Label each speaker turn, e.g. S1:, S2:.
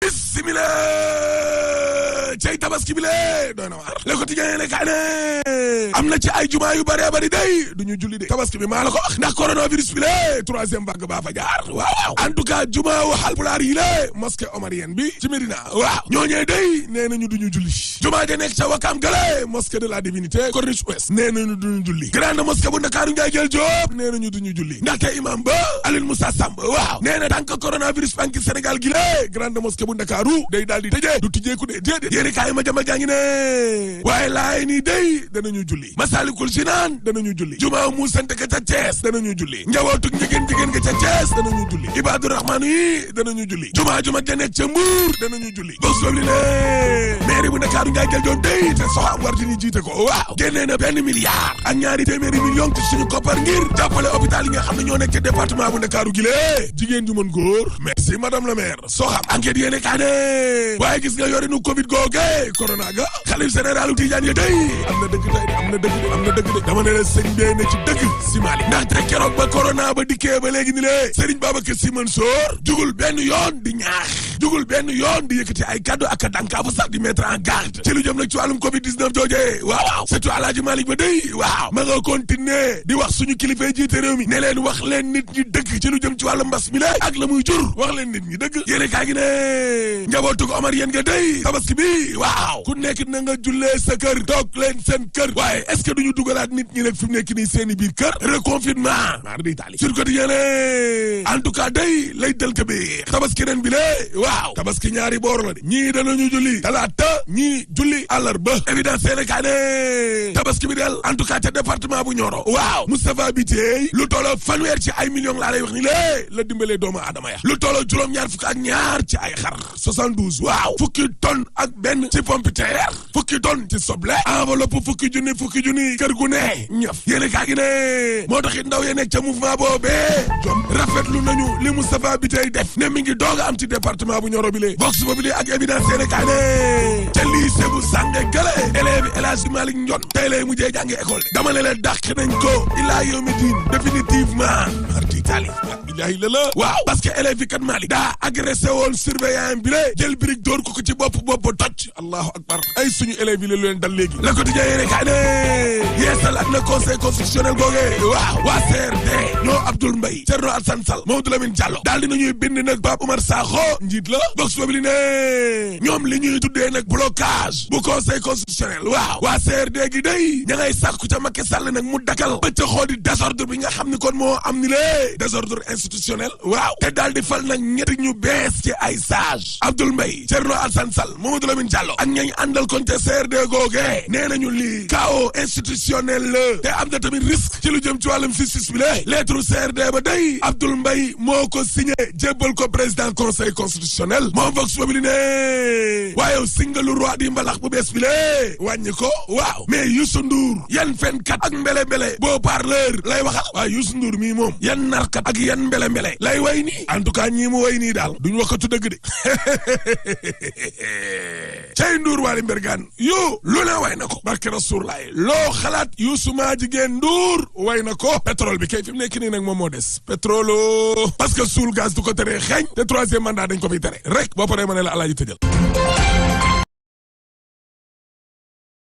S1: bismillah cey tabaski bi lee doy na waar Le Quotidien ne kaa ne am na ci ay jumaa yu bëree bëri day duñu julli de tabaski bi maa la ko wax ndax coronavirus bi lee troisième vague baa fa jaar waaw en tout cas jumaa wu Haalpulaar yi lee mosquée omarienne bi ci Médina waaw ñooñee day nee nañu duñu julli jumaa ja nekk ca Wakaam gale mosquée de la divinité Corniche Ouest nee nañu duñu julli grande mosquée bu Ndakaaru Njaay jël Joob nee nañu duñu julli ndaxte imam ba Alioune Moussa Samb waaw nee na tant que coronavirus banque Sénégal gi lee grande mosquée bu Ndakaaru day daal di tëjee du tijjeeku de déedéet yéeni kaay ma jama jàngi ne waaye laay nii day danañu julli Masalikul Jinaan danañu julli jumaa mu sant ka ca Thiès danañu julli njabootug jigéen ga ca Thiès danañu julli Ibaadu Rahmaan yi danañu julli jumaa ju mag ja nekk ca Mbuur danañu julli bos boobu li ne mairie bu Ndakaaru Njaay jël doon day te soxam war di ñu jiite ko waaw génnee na $1 milliard ak ñaari téeméeri million ci suñu koppar ngir jàppale hôpital yi nga xam ne ñoo nekk ca département bu Ndakaaru gi lee jigéen ju mën góor merci madame la maire soxam enquête yéene kaa ne waaye gis nga yorinu Covid googe corona ga xalif généralu Tijaan ya day am na dëgg tey de am na dëgg de dama ne la sëñ bee ne ci dëgg si Malick ndaxte keroog ba corona ba dikkee ba léegi ni lee Serigne Babacar Sy Mansour jugul benn yoon di ñaax jugul benn yoon di yëkkati ay kaddu ak dànkaafu sax di mettre en garde ci lu jëm nag ci wàllum Covid 19 jooje waaw surtout Alaaji Malick ba day waaw ma nga continuer di wax suñu kilifa jiite réew mi ne leen wax leen nit ñi dëgg ci lu jëm ci wàllum mbas mi la ak la muy jur wax leen nit ñi dëgg yéene kaa gi ne njabootug Omar yéen nga day tabaski bi waaw ku nekk na nga jullee sa kër toog leen seen kër waaye est-ce que duñu dugalaat nit ñi nag fi mu nekk nii seen i biir kër reconfinement maar day taali sur quotidien en tout cas day lay dël ka bi tabaski ren bi lée waaw tabaski ñaari boor la de ñii danañu julli talaata ñii julli àllarba évidence Sénégal ne tabaski bi del en tout cas ca département bu Nioro waaw Moustapha Biteye lu tolloo fanweer ci ay millions laa lay wax ni lée la dimbalee doomu aadama ya lu tolloo juróom-ñaar fukk ak ñaar ci ay xar 72 waaw fukki tonne ak benn ci pompiteer fukki tonne ci soble enveloppe fukki junni kër gu ne ñëf yéene kaa gi ne moo taxit ndaw ye nekk ca mouvement boobee jom rafetlu nañu li Moustapha Biteye def ne mi ngi doog a am ci département bu Nioro bi lee vox populi ak évidence yéene kaa ne ca lycée bu Sange gale élève El Hadji Malick Ndione tey lay mujjee jàngi école de dama ne leen dàq nañ ko ilaa yawmi diin définitivement marti tali billahi la waaw parce que élève yi kat Malick daa agressé woon surveillant bi lee jël brique dóor ko ci bopp toj allahu akbar ay suñu élèves yi la leen dal léegi Le Quotidien yéene kaa ne yeesalaat na conseil constitutionnel googe waaw waa CRD ñoo Abdoul Mbaye Thierno Alassane Sall Mamadou Lamine Diallo daal di nañuy bind nag Pape Oumar Sakho njiit la Vox Populi ne ñoom li ñuy tuddee nag blocage bu conseil constitutionnel waaw waa CRD gi day ña ngay sàkku ca Macky Sall nag mu dakal ba ca xoodi désordre bi nga xam ni kon moo am ni lée désordre institutionnel waaw te daal di fal nag ñetti ñu bees ci ay sage Abdoul Mbaye Thierno Alassane Sall Mamadou Lamine Diallo ak ñañ àndal kon ca CRD googe nee nañu lii chaos institutionnel la te am na tamit risque ci lu jëm ci wàllum justice bi la lettre CRD ba day Abdoul Mbaye moo ko signé jébbal ko président conseil constitutionnel moom Vox Populi ne waaye singalu roi di mbalax bu bees bi la wàññi ko waaw mais Youssou Ndour yan fenkat ak mbele-mbele beau parleur lay waxal waaye Youssou Ndour mii moom yan narkat ak yan mbele-mbele lay way nii en tout cas ñii mu way nii daal duñu waxatu dëgg de cey Ndour Waly Mbergane yo lu ne way na ko barke Rasoulaay loo xalaat Youssou maa jigéen Ndour way na ko pétrole bi kay fi mu nekk nii nag moom moo des pétrole parce que suul gaz du ko tere xeeñ te troisième mandat dañ ko fiy tere rek boo paree ma ne la alaaji tëjal